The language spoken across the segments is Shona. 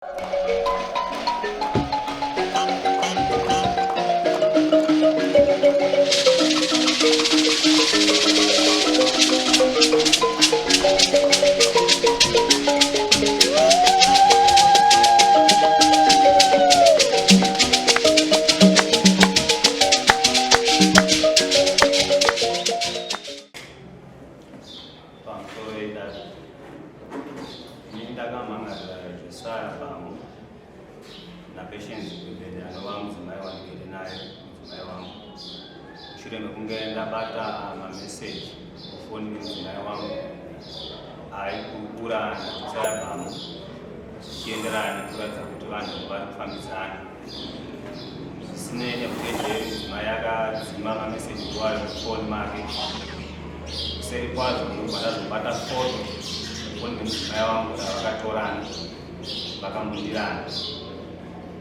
Pamusoro yedare, ini ndakamhangarira Josiah Bambo naPatience Gwebede anova mudzimai wandigere naye, mudzimai wangu. Mushure mekunge ndabata mameseji mufoni memudzimai wangu aikurukura naJosiah Bambo zvichienderana nekuratidza kuti vanhu vari kufambidzana. Zvisinei nekuti mudzimai akadzima mameseji iwayo mufoni make, kuseri kwazvo ndobva ndazobata foto mufoni memudzimai wangu ravakatorana vakambundirana.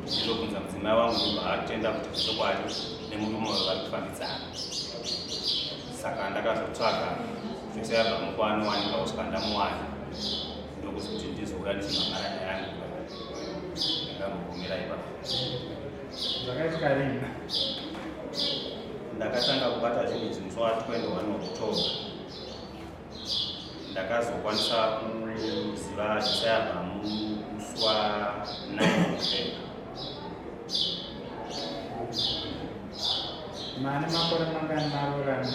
Ndichizobvunza mudzimai wangu ndobva atenda kuti zvechokwadi nemurume uyo vari kufambidzana. Saka ndakazotsvaga Josiah Bamukwa anowanikwa kusvika ndamuwana, ndokuzoti ndizouya ndichimhan'ara nyaya yangu. Ndakambogumira ipapo. Zvakaitika rini? Ndakatanga kubata zvinhu izvi musi wa 21 October. Ndakazokwanisa kuziva Josiah Bamu musi wa 9 November. Mane makore mangani maroorana?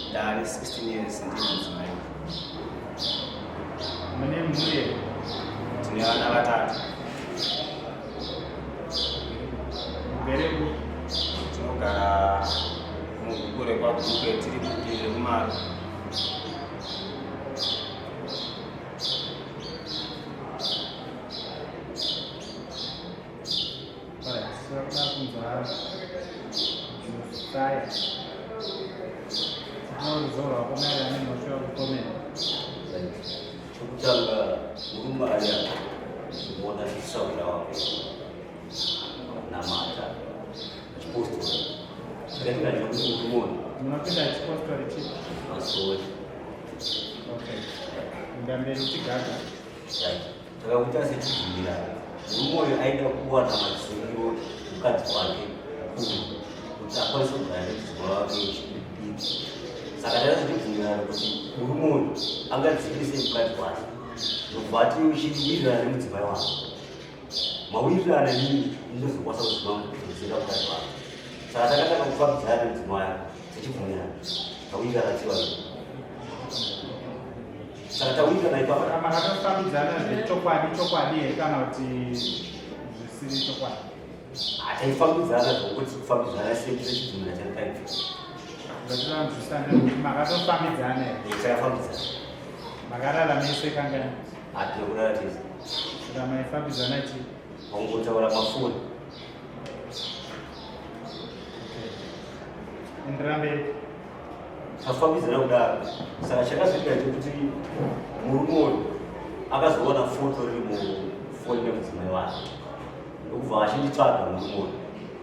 Ndave 16 years ndine mudzimai. Mune mhuri here? Tine vana vatatu. Mugere kupi? Tinogara mubhuku rekwaGuruke, tiri kudivi rekuMaru. Alright, tinoda kunzwa Josiah. Tinoruzivo rwako maererano nemhosva yekupomera. Chokutanga, murume ari apa kumuona sisahwira wako namata chipostori chakatika ndechekuti murume uyu Munopinda chipostori chipi? Masowe. Okay. Ndamberi uchigaga. Right. Takakuita sechibvumirano. Murume uyu aida kuwana madzimiro mukadzi wake mukuru kuti akwanise kugara nemudzimai wake wechidiki. Saka takaita sechibvumirano kuti murume uyu angadzivirise mukadzi wake ndokubva ati uchiwirirana nemudzimai wake. Mawirirana nini ndinozokwanisa kudzima kudzinga mukadzi wake. Saka takatanga kufambidzana nemudzimai wake sechibvumirano. Tawirirana tiwa. Saka tawirirana ipapo. Saka makatofambidzana zvechokwadi chokwadi here kana kuti zvisiri chokwadi? Hataifambidzana zvokuti kufambidzana sechibvumirano chatakaita. Zvatinonzwisisa ndezvekuti makatofambidzana here? Takafambidzana. Makarara mese kangani? Hatina kurara tese. Saka maifambidzana chii? Wangotaura pafoni. Okay. Enderera mberi. Tafambidzana kudaro. Saka chakazoitika chekuti murume uyu akazoona foto riri mufoni memudzimai wake ndokubva achinditsvaga murume uyu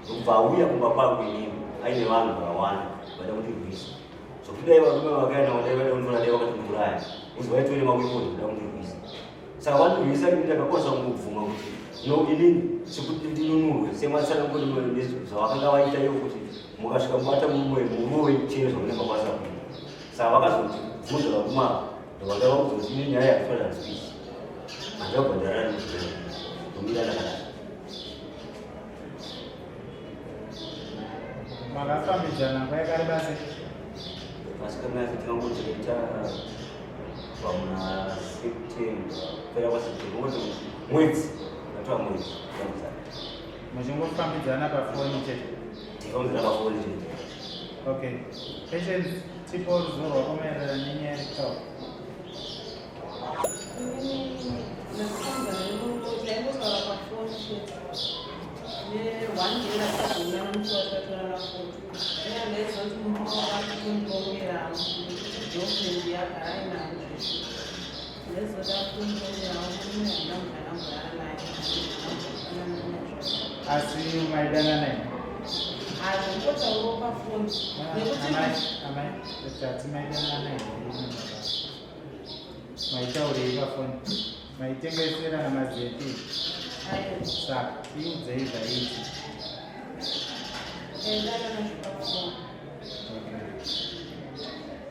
ndokubva auya kumba kwangu inini aine vanhu vakawanda vaida kundirwisa zvokuti dai varume vakaenda dai vaida kundiona dai vakatondiuraya uzi vaitove nemaweponi kuda kundirwisa. Saka vandirwisa ini ndakakwanisa kungobvuma kuti no, inini sekuti ndinunurwe sematsananguriro zvavakanga vaita ivo kuti mukasvika mubata mumwe murume chero zvamunenge makwanisa kuita. Saka vakazotibvunza varume ava ndobva ndavaudza kuti ini nyaya yakufanira speech handabva ndarara nemudzimai ndomira ndakadaro. Makafambidzana nguva yakareba sei? Vasikana yacho tingangoita pamuna September, kupera kwaSeptember, ngoti mwedzi, ndatora mwedzi kufambidzana. Muchingofambidzana pafoni chete? Tifambidzana pafoni chete. Okay. Patience, tipo ruzivo rwako maererano nenyaya iri kutaura. Inini ndakafambidzana nemurume, taingotaura pafoni chete. Ne-one day ndakazoonana musi watakatorana foto. Ine ndaiziva kuti murume wangu akutondirongera nekuti girlfriend yagara ainayo zveshe. Ndaiziva kuti akutondirongerawo murume, handina munhu akamborara naye, handina kumbofanana nazvo. Asi maidana naye? Hazvingotaurawo pafoni nekuti Amai, amai, tati maidana naye here? Maitaurei pafoni? Maitengesera namazeti? Saka tiudzei zvaiti.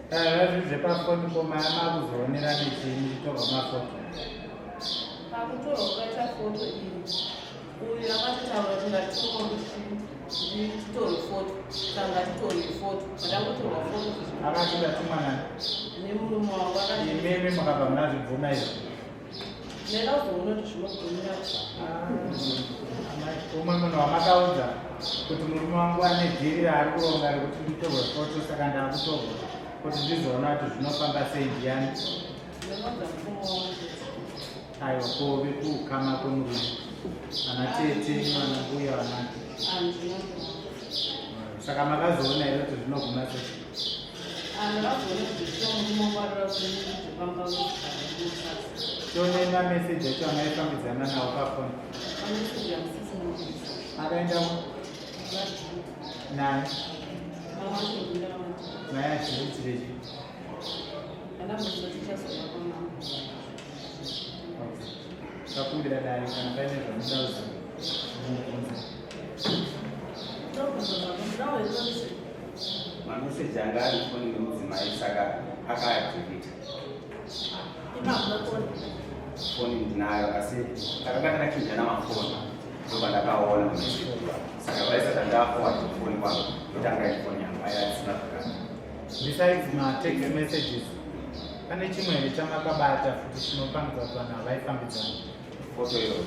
Kana zviri zvepafoni ko makuzoonera nechii muchitorwa mafoto? Pakutorwa kwaita foto iri, uyu akatotaura kuti ngatitorwa kuti titorwe foto, saka ngatitorwe foto, patangotorwa foto. Akati ndatumwa nani? Nemurume wangu. Imimi makabva munazvibvuma izvi? Ndakazoona kuti zvinogumira. Umwe munhu wamakaudza kuti murume wangu ane dhiri raari kuronga rekuti nditorwe foto, saka ndaakutorwa kuti ndizoona kuti zvinofamba sei, ndiyani? Ndakaudza mukoma wangu. Aiwa, ko vekuukama kwemurume, vana tete, vana mbuya, vana? Handina. Saka makazoona here kuti zvinoguma sei? Ndakazoona kuti zvino murume wangu arora kuti ndizofamba. Tionei mameseji acho amaifambidzana nawo pafoni. Mameseji amusisina. Akaenda nani? Mai achirudzirechi? Takumbira dare, kana paine zvamunoda kuziva mubvunze. Mameseji anga ari foni nemudzimai, saka akaadhilita. Foni ndinayo, asi takanga takachinjana mafoni, ndobva ndakaona mameseji, saka vaisati ndaforward foni kwangu kuti anga iri foni yangu ayadzima zvakare. Besides matext messages, pane chimwe here chamakabata futi chinopangidza kuti vanhu havaifambidzana? Foto iyoyo.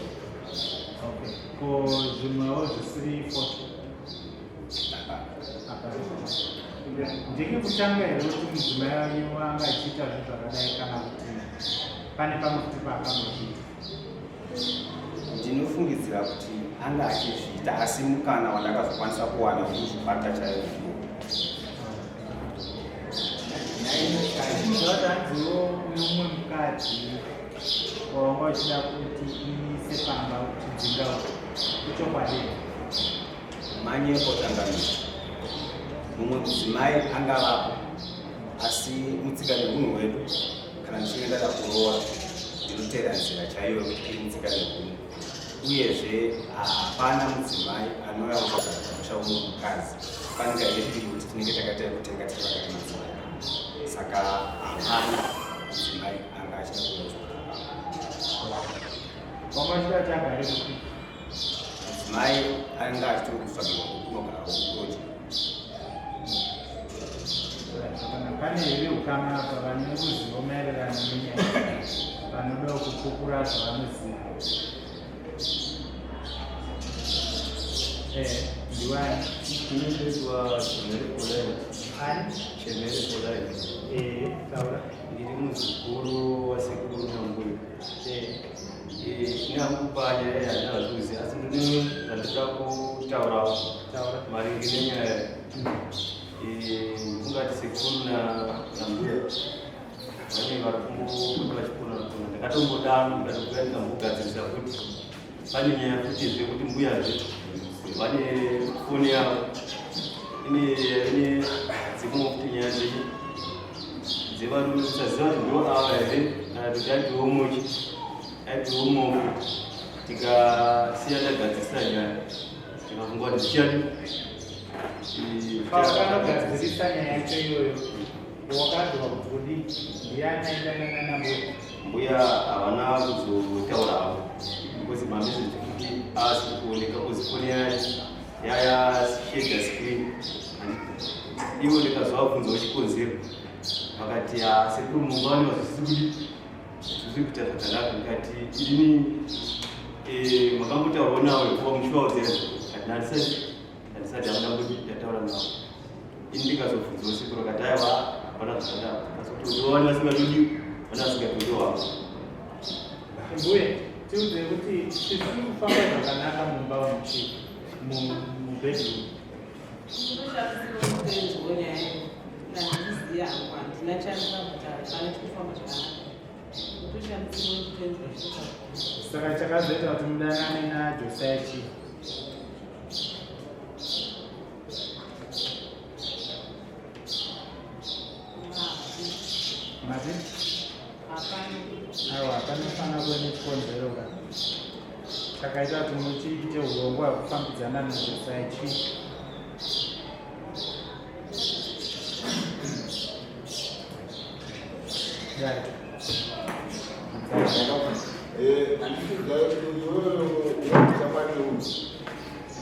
Okay, ko zvimwewo zvisiri foto? Apa ndeke kutanga here kuti mudzimai wenyu anga achiita zvinhu zvakadai, kana kuti pane pamwe futi paakambozviita? Ndinofungidzira kuti anga achizviita, asi mukana wandakazokwanisa kuwana wekuzvibata chaiwo ndiwo. Zvatanziwo uyu umwe mukadzi wawanga uchida kuti imise pamba uchidzinga, ichokwadi here? Manyepo, tangamira. Mumwe mudzimai angavapo, asi mutsika neunhu hwedu, kana ndichinge ndada kuroora ndinotera nzira chaiyo yekuti iri mutsika neunhu. Uyezve hapana mudzimai anouya kuzogara pamusha umwe mukadzi. Fanika yepiri kuti tinenge takaita yekutenga tiri vakati madzimai, saka hapana mudzimai anga achida kuuya kuzogara pamba. Wanga uchida kuti agare kupi? Mudzimai anga achitori kutsvagirwa kwekunogara kuroja. Kana pane here ukama apa vane ruzivo maererano nenyaya, vanodawo kupupura zvavanoziva? Ndiwani? Inoitwa Chemere Polite. Ani? Chemere Polite. Taura. Ndiri muzukuru wasekuru nambuya. Inangu panyaya yandazvizi, asi ndine zvandoda kutaurawo. Taura. Maringe nenyaya. Ungati sekuru nambuya vane vari kumbopota vachipona pona. Ndakatombodano ndikatobuya ndikambogadzirisa kuti pane nyaya futizve kuti mbuyazve vane foni yavo ine dzimwe futi nyaya dzenyu dzevarume, kusaziva kuti ndo ava here kana kuti aitiwo mochi aitiwo mofu. Tikasiya tagadzirisa nyaya, tikafunga kuti zvichadi. Pawakanogadzirisa nyaya yacho iyoyo, wakanzwa kuti kudii? Ndiani aendanana nambuya? Mbuya havana kuzotaura havo because mameseji kuti asi kuoneka kuzi foni yaya sheda screen. Ivo ndikazovabvunzawo chikonzero, vakati, "Ah, sekuru, mumba vane vazvisisi kudi zvisi kuita zvakanaka." Ndikati, "Ini makambotaurawo navo kuva muchivaudza?" Kati, "Handisati, hamuna kuti ndataura navo ini." Ndikazobvunzawo sekuru, akati, "Aiwa, hapana zvakadaro." Asi kuti vane vasingatodiwi, vane vasingatodiwo havo. Mbuya, tiudze kuti zvisiri kufamba zvakanaka mumba muchi mubedroom. Kutoshamisira kutenziwo nyaya iyo, handizivi hangu, handina chandingakuta, pane chikufamba zvakanaka. Kutoshamisira kutenziwa chitotaura. Saka chakazoita kuti mudanane naJosiah chii? Mati? Hapana. Aiwa, panofanira kuve. Chakaita kuti muchiite urongwa hwekufambidzana naJosiah chii?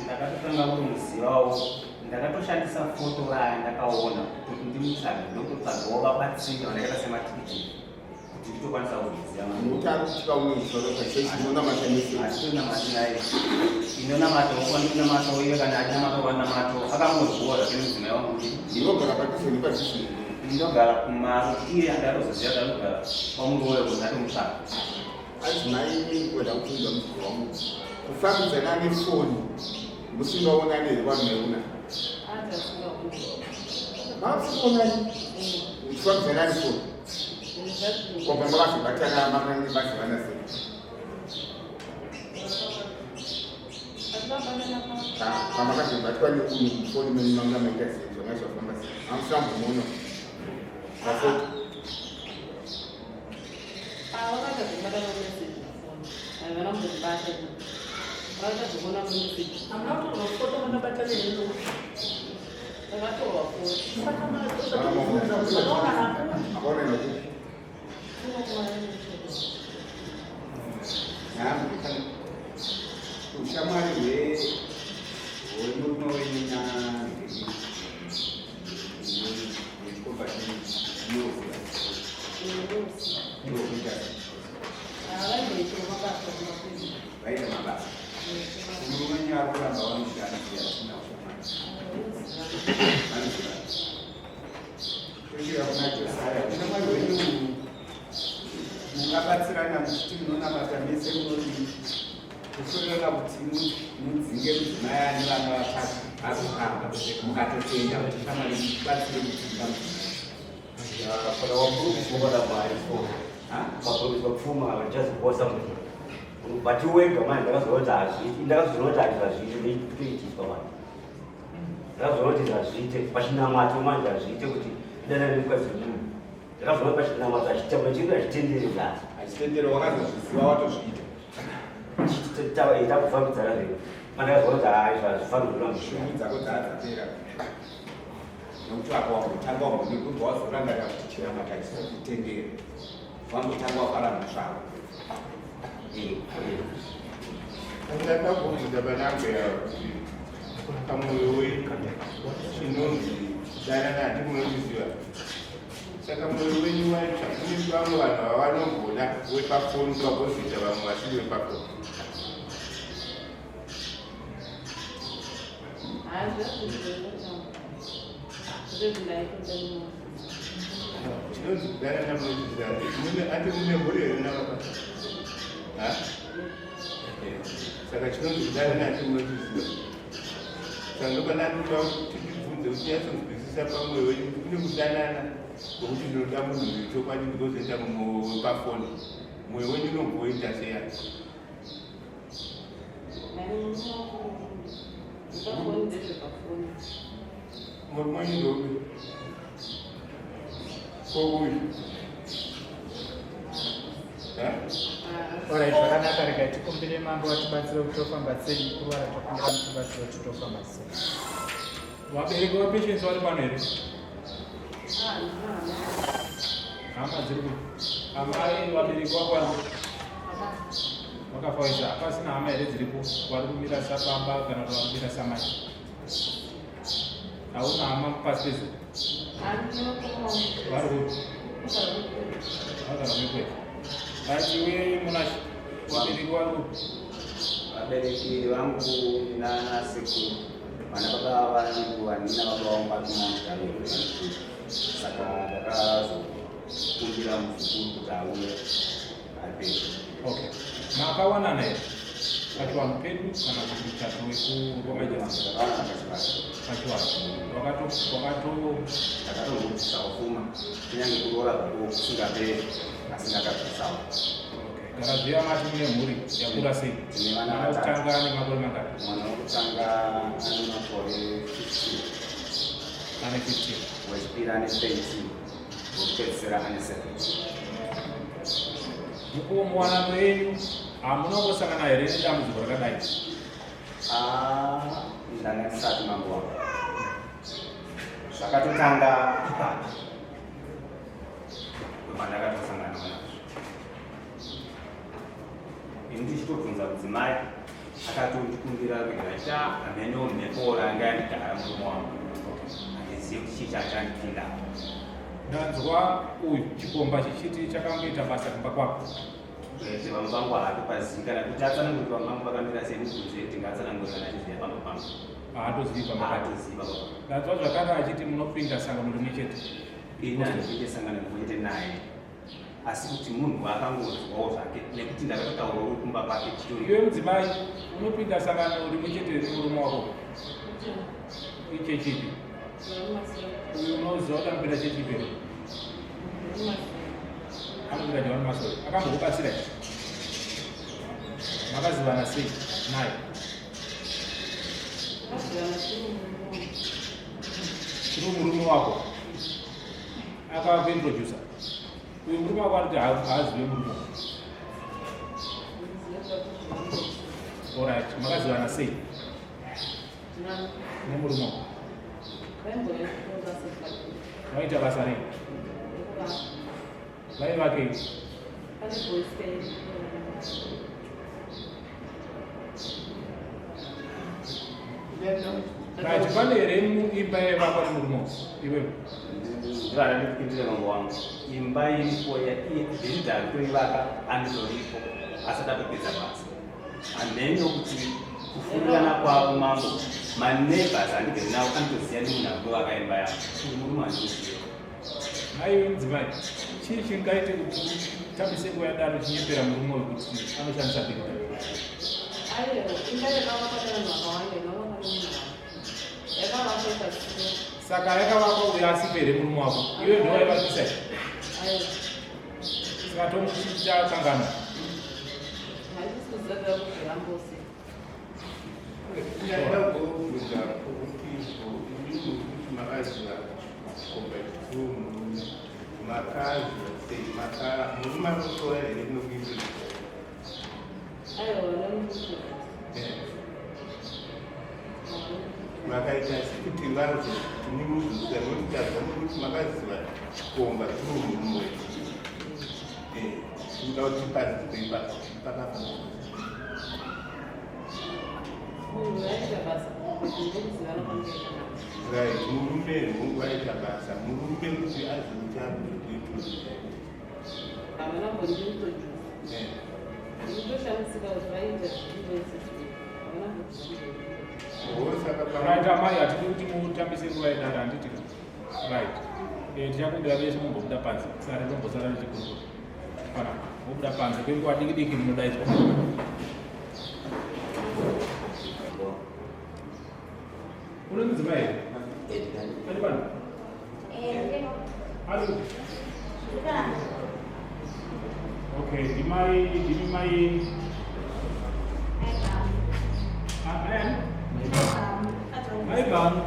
Ndakatotanga kumuzivawo, ndakatoshandisa foto raya ndakaona kuti ndimutsvage, ndokutsvagawo vabatsiri vandakaita sematiki kuti nditokwanisa kuziva. Nokuti ari kusvika unoziva pachechi inonamata nese. Hatitonamati naye, inonamata ukwandikunamata uye kana achinamata kwanamato akangoziwa zvake mudzimai wangu kuti ndinogara padhuze nepadhuze. Ndinogara kumaro, iye andatozoziva kuti anogara kwamuroyo kuti ndatomutsvaka. Adzimai, kuda kutunza muzukuru wangu, kufambidzana nefoni musingaonani here? Vanhu maiona mafuonani uchifambidzana nefoni, kwabva makazobatana makange mazivana sei? Pamakazobatwa neuyu mufoni menyu manga maita sei? Zvanga zvafamba sei? Amusambomuona pafoto? Vakatazobata mameseji pafoni, havana kumbotibata, vakatazoona mameseji. Hamuna kutorwa foto makabatana here? Takatorwa foto. Saka zvatomubvunza kuti makaonana kupi? Akaona nokupi? Ushamwari hwemurume wenyu nechikomba chenyu inokuita? Vaimboitawo mabasa kumapurisa. Vaita mabasa. Murume wenyu ari kuramba vanosiyana asina ushamwari, vanoziva. Tosvika kuna Josaya. Ushamwari hwenyu mungabatsirana muchiti munonamata mese, munodii kusorera kuti mudzinge mudzimai ane vana vatatu azokamba, mukatotenda kuti shamwari mubatsire kudzinga mudzimai? Kana waprofiswa kana mari so maprofiswa pfuma just for something, but wega manje ndakazoona kuti hazviiti. Ndakazoona kuti hazviite, ndikutoitiswa manje. Ndakazoona kuti hazviite pachinamato manje, hazviite kuti dana nemukadzi wemunhu. Ndakazoona kuti pachinamato hachitamba chiri, hachitendereza. Hachitendero wakazozviziva watozviita? Takufambidzana zvedu, mandakazoona kuti hai, hazvifaniri kuramba. Shungu dzako dzaadzapera nokuti apa wambotanga wambonekubva wazorangarira kuti chinamata hachisakutendera, wambotanga wafara mhosvavo. Ndada kubvunza panangu yawo kuti pamwoyo wenyu chinonzi danana hati munochiziva? Saka mwoyo wenyu waitsva, kune vamwe vanhu vavanomboda wepafoni, pagozoita vamwe vasiri wepafoni? Zvezvindaitoda. Chinonzi kudanana munochiziva? Ati mune mhuri here navapa? Ha? Saka chinonzi kudanana hati munochiziva? Saka ndopananoda kuti tibvunze kuti tinyatsonzwisisa pamwoyo wenyu kuti kune kudanana kwekuti ndinoda munhu uyu chokwadi, ndikozoita mumwe wepafoni. Mwoyo wenyu unomboita seya? Pafoni ndezvepafoni. Murume wenyu ndoupi? Ko uyu? Ha? Alright, zvakanaka. Regai tikumbire mambo vatibatsire kuti tofamba sei. Kurwara, tokumbira mutibatsire kuti tofamba sei. Vabereki vaPatience vari pano here? Hama dziri ku amai, vabereki vako vari vakafa vese? Hapasina hama here dziripo vari kumira sababa kana kuti vari kumira samai? Hauna hama pasi pezuva? Vari kupi? Vagara kwekwete. Right, iwe Munashe, vabereki vari kupi? Vabereki vangu nana sekuru, vana baba varipo. Handina baba vangu vari kuMount, saka ndakazokumbira muzukuru kuti auye ari pedyo. Okay, makawanana here pachivanhu pedu kana kuti muchato wekuwamaita? Takawanana pachivanhu. Pachivanhu wakato wakato Ndakatongobvisawo pfuma, kunyange kuroora zvako kusingaperi, asi ndakabvisawo. Gara zviya mati mune mhuri yakura sei? Tine vana Mwana vatatu. wekutanga ane makore mangani? Mwana wekutanga ane makore 15. Ane 15. Wechipiri ane 13, wekupedzisira ane 7. Mukuwo, muwanano yenyu. Hamuna kumbosangana here nedambudziko rakadai? Ah, ndanga ndisati mambo wangu. Zvakatotanga ipapo. Ndopandakatosangana nazvo. Ini ndichitobvunza mudzimai akatondikumbira kuita cha hameno mhepo ranga yandigara murume wangu. Handizivi kuti chii chachandipinda. Ndanzwa uyu chikomba chichiti chakangoita basa kumba kwako. Kuti vamwe vangu haatopazivi kana kuti atsanangure kuti vamwe vangu vakamira sei mubvunze tingatsanangura kana achiziva pamba pangu. Haatozivi pamba pako. Haatozivi pamba pangu. Ndanzwa zvakare achiti munopinda sangano rimwe chete. Ini handipinde sangano rimwe chete naye asi kuti munhu waakangonzwawo zvake nekuti ndakatotaurawo kumba kwake chitori. Iwe mudzimai unopinda sangano rimwe chete nemurume wako? Ichechipi? Uyu unoziva kuti anopinda chechipi here? Anopinda Johani Masowe. Akambokubatsira here? Makazivana sei naye? Through murume wako. Akakuintroducer. Uyu murume wako anoti haazive murume wako. Alright, makazivana sei? Nemurume wako. Vaita basa rei? Vaivakei? Right, pane here imba yaivakwa nemurume wako iwewe? Ndivana ndikupindire mambo wangu. Imba iripo bhiridha ari kuivaka anditoripo asati atopedza basa. Hameno kuti kufurirana kwavo mambo maneighbors andigere nawo anotoziva nemunhu ari kuvaka imba yavo. Uyu murume handikuziva. Maiwe mudzimai, chii chingaite kuti utambise nguva yadaro uchinyepera murume uyu kuti anoshandisa bhiridha? Aiwa, imba yakavakwa nevanhu vakawanda, inovakwa nemunhu wani. Yakavakwa ikasiyiwa. Saka yakavakwa uyo asipo here murume wako? Iwe ndiwe waivakisa here? Aiwa. Saka tomuchichakanganwa. Handisi kuziva kuti vari kubvira Ndinoda kubvunza kuti imimi kuti makaziva chikomba chikuru murume makaziva sei maka murume anotora here nokuintrodusa Aiwa, vanomuintroduce. Makaita sekuti vanzi kuti muzuza nokutadza nokuti makaziva chikomba through murume wenyu. Eh, tinoda kuti pazive pakafamba. Munhu aita basa ndokuzivana kwandikaita naye. Right, murume hongu aita basa murume kuti azoita kuintroduce. Havana kumbondiintroduce. Eh. Ndinotoshamisika kuti vaiita zviinvoices havana kumbondiintroduce. Right, amai hatidi kuti mutambise nguva yedare handiti ka? Right. Eh, tichakumbira vese mumbobuda panze. Sare tombosara tichikurukura. Pana, mobuda panze kwenguva diki diki munodaidzwa. Une mudzimai here? Ari pano? Ari kupi? Okay, ndimai, ndimi mai. Ah, mai ani? Mai Bamu.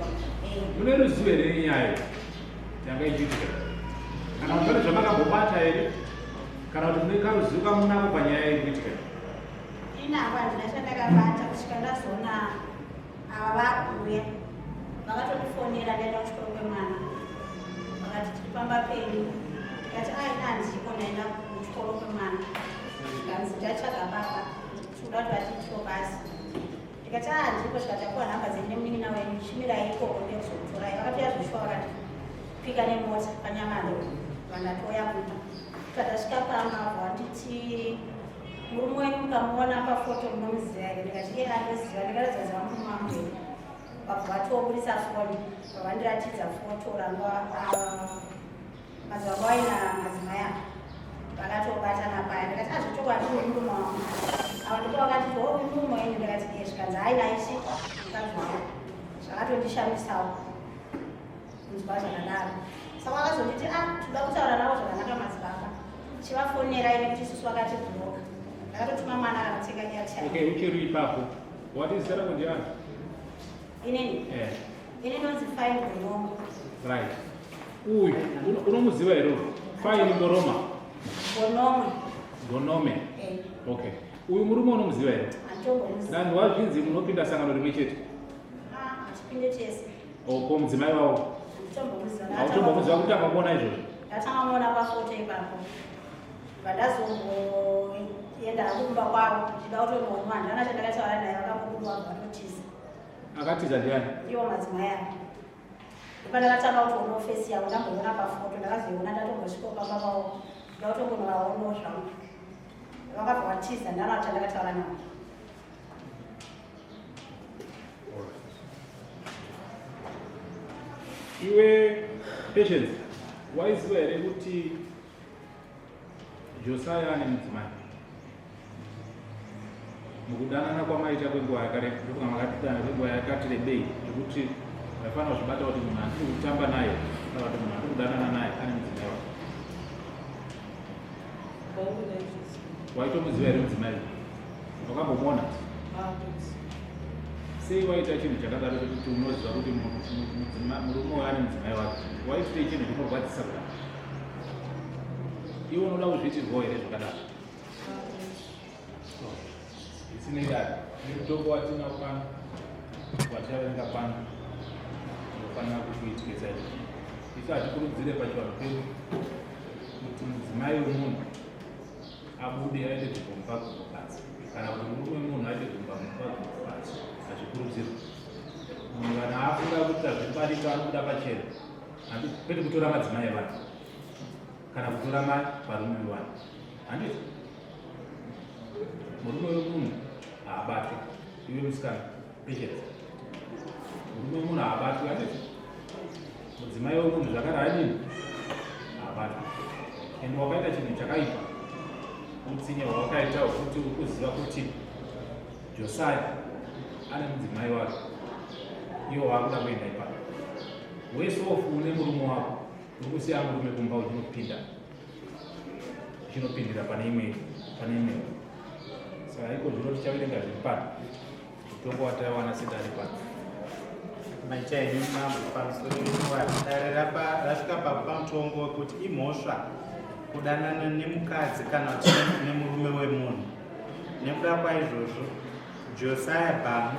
Mune ruzivo here nenyaya iyi yanga ichiitika? Kana kuti pane zvamakambobata here? Kana kuti mune karuzivo kamunako panyaya iri kuitika? Ini hangu handina chandakabata kusvika ndazoona ava vakuuya vakatondifonera ndaenda kuchikoro kwemwana vakati tiri pamba penyu ndikati aina handiko ndaenda kuchikoro kwemwana zvikanzi tatsvaga baba tikuda kuti vatiitiwo basi ndikati a handiko zvikati tapuwa nhamba dzenyu nemunin'ina wenyu chimirai ikoko ndekuzokutorai vakatouya zveshuwa vakati pika nemota panyamando vandatoya kumba Tasvika pamba vanditi murume wenyu mukamuona pafoto munomuziva here ndikati iye anoziva ndikaratidza ziva murume wangu here vabva vatoburitsa foni vavandiratidza foto ranga madzibaba waina madzimai ava vakatobatana paya ndikati azvochokwadi uyu murume wangu ava ndipo vakati o uyu murume wenyu ndikati iye zvikanzi haina ishe mukadzi wangu zvakatondishamisawo kunzwa zvakadaro saka vakazonditi ah tinoda kutaura navo zvakanaka madzibaba chivafonerai nekuti isusu vakati bloka ndakatotuma mwana akanotenga airtime Okay, uchiri ipapo. What is zita rako ndiani? inini Eh, ini ndonzi fine gonoma right. Uyu unomuziva here uyu? Fine Ngoroma. gonome Gonome. eh. Okay. Uyu murume unomuziva here? Handitombomuziva. Ndanhu wazvinzi munopinda sangano rimwe chete. Ah, hatipinde tese. Oko mudzimai wavo. Handitombomuziva. Hautombomuziva kuti akakuona izvozvo. Ndatanga muona pafoto ipapo. Vandazomboenda hangu kumba kwavo ndichida kutonoona handana chandakataura naye vakangobuda vatotiza. Akatiza ndiani? Iwo madzimai avo. Ndopandakatanga kutoona ofesi yavo ndamboiona pafoto ndakazoiona ndatombosvika pamba pavo ndoda kutongonovaonawo zvangu. Vakabva vatiza ndana chandakataura navo. Iwe Patience, waiziva here kuti Josiah ane mudzimai? Mukudanana kwamaita kwenguva yakareba, ndofunga makatidana kwenguva yakati rebei zvekuti maifanira kuzvibata kuti munhu andiri kutamba naye kana kuti munhu andiri kudanana naye ane mudzimai wake. Waitomuziva here mudzimai? Wakambomuona? Sei waita chinhu chakadaro chekuti unoziva kuti murume uyo ane mudzimai wake? Waititei chinhu chinorwadzisa kudaro? Iwe unoda kuzviitirwawo here zvakadaro? Zvisinei dare, nemutongo watinawo pano, watichaverenga pano, unofanira kukuitike saizvozvo. Isu hatikurudzire pachivanhu pedu kuti mudzimai wemunhu abude aende kugomba kumukadzi kana kuti murume wemunhu aende kumba mumba kumukadzi hazvikurudzirwe. Munhu kana afunga kuti azvibarika anobuda pachena, handiti? Kwete kutora madzimai evanhu kana kutora varume vevanhu, handiti? Murume wemunhu haabatwi. Iwe musikana, Patience, murume wemunhu haabatwi, handiti? Mudzimai wemunhu zvakare haadini, haabatwi. And wakaita chinhu chakaipa, utsinye hwawakaita hwekuti uri kuziva kuti Josiah ane mudzimai wake, iwo waakuda kuenda ipapo. Wese ofu une murume wako, uri kusiya murume kumba uchinopinda uchinopindira pane imwe pane imwe. Saka iko zvino tichaverenga zviri pano, mutongo wataiwana sedare pano. Maita henyu mambo pamusoro penguva dare rasvika pakupa mutongo wekuti imhosva kudanana nemukadzi kana kuti nemurume wemunhu. Nekuda kwaizvozvo Josiah Bamu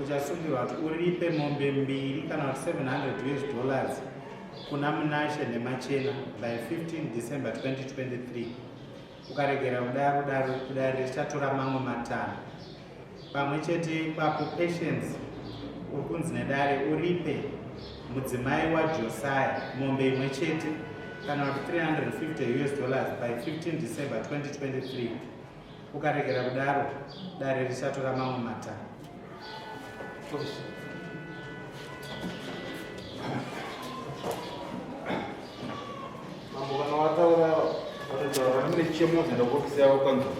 uchasungirwa kuti uripe mombe mbiri kana kuti 700 US dollars kuna Munashe Nhemachena by 15 December 2023. Ukaregera kudaro dare dare richatora mamwe matanho. Pamwe chete ipapo Patience uri kunzi nedare uripe mudzimai waJosiah mombe imwe chete kana kuti 350 US dollars by 15 December 2023. Ukaregera kudaro dare richatora mamwe matanho. Mambo kana wataura vanotaura vane chemo dzinoenda kuofisi yavo kanzuru.